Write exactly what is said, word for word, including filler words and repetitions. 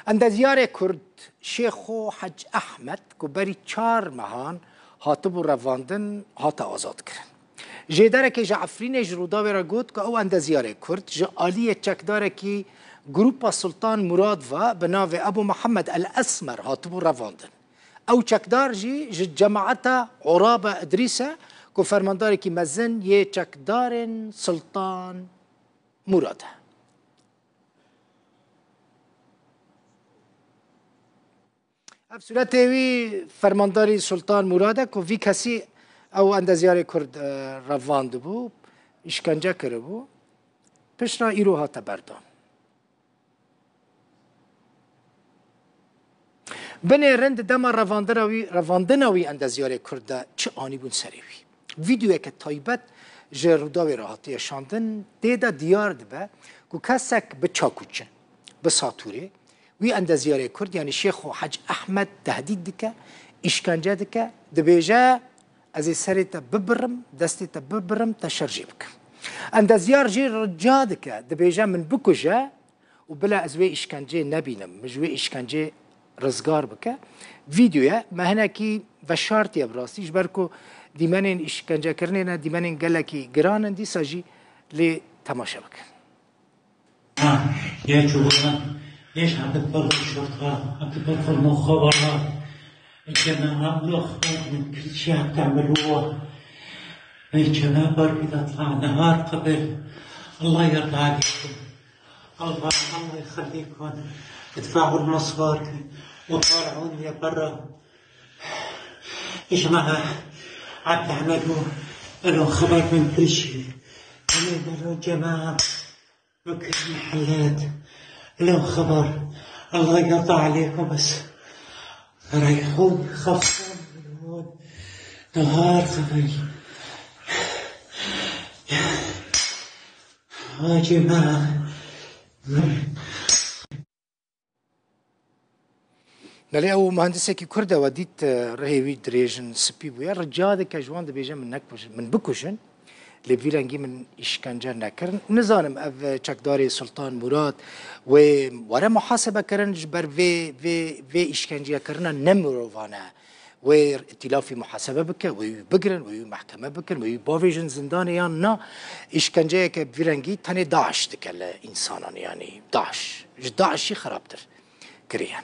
Endezyarê Kurd Şêxo Hec Ehmed ku berî çar mehan hatibû revandin, hate azadkirin. Jêderekê ji Efrînê ji Rûdawê re got ku ew endezyarê Kurd ji aliyê çekdarekî Grupa Sultan Murad ve bi navê Ebû Mihemed El Esmer hatibû revandin. Ew çekdar jî ji cemaeta Orabe Idrîs e ku fermandarekî mezin yê çekdarên Sultan Murad e. Ev sûretê wî fermandarî Sultan Murad e ku vî kesî ew endezyarê Kurd, e, revandibû, îşkence kiribû. Piştre îro hate berdan. Binêrin di dema revandina wî, revandina wî endezyarê Kurd de çi anîbûn serê wî. Vîdeoyeke taybet ji Rûdawê re hatiye şandin, tê de diyar dibe ku kesek bi çakûçin, bi satûrê, wî endezyarê Kurd, yanî Şêxo Hec Ehmed tehdît dike, îşkence dike, dibêje, "Ez ê serê te bibirim, destê te bibirim, te şer jê bikim." Endezyar jî rica dike, dibêje, "Min bikuje û bila ez wê îşkenceyê nebînim, min ji wê îşkenceyê rizgar bike." Vîdeoye me hinekî veşartiye bi rastî, ji ber ku dîmenên îşkencekirinê ne dîmenên gelekî giran in, dîsa jî lê temaşe bikin. Ha, yê çû bû, yê şadet bar şorta, hadi bar moxa wala. Cenab-ı Allah, ben kırçıya temel huwa. Ve Cenab-ı Hak da ta nehar qebil. Allah yarda aleykum. Allah, Allah yexlîkum. Idfa'ul maswar ve tal'un ya barra. Ecma'a. Abd Ahmed hu. Elo xeber min kul şey. Elo, elo, cemaat. Mükemmel. Elo xeber. Allah yarda aleykum bes. Reyhun, xaftan, nehar xeber. Hacı ma. Belê ew muhendisekî Kurd e, we dît, e, rihê wî dirêj in, spî bûye. Rica dike ji wan, dibêje, "Min nekujin, min bikujin. Lê vî rengî min îşkence nekirin." Nizanim ev, e, çekdarê Sultan Murad wê were muhasebe kirin ji ber vê, vê, vê îşkenceyekirina nemirovane. Wê îtîlafî muhasebe bike, wê wî bigirin, wê wî mehkeme bikin, wê wî bavêjin zindanê yan na. Îşkenceyeke vî rengî tenê DAIŞ dike li însanan, yanî DAIŞ. Ji DAIŞ jî xerabtir kiriye.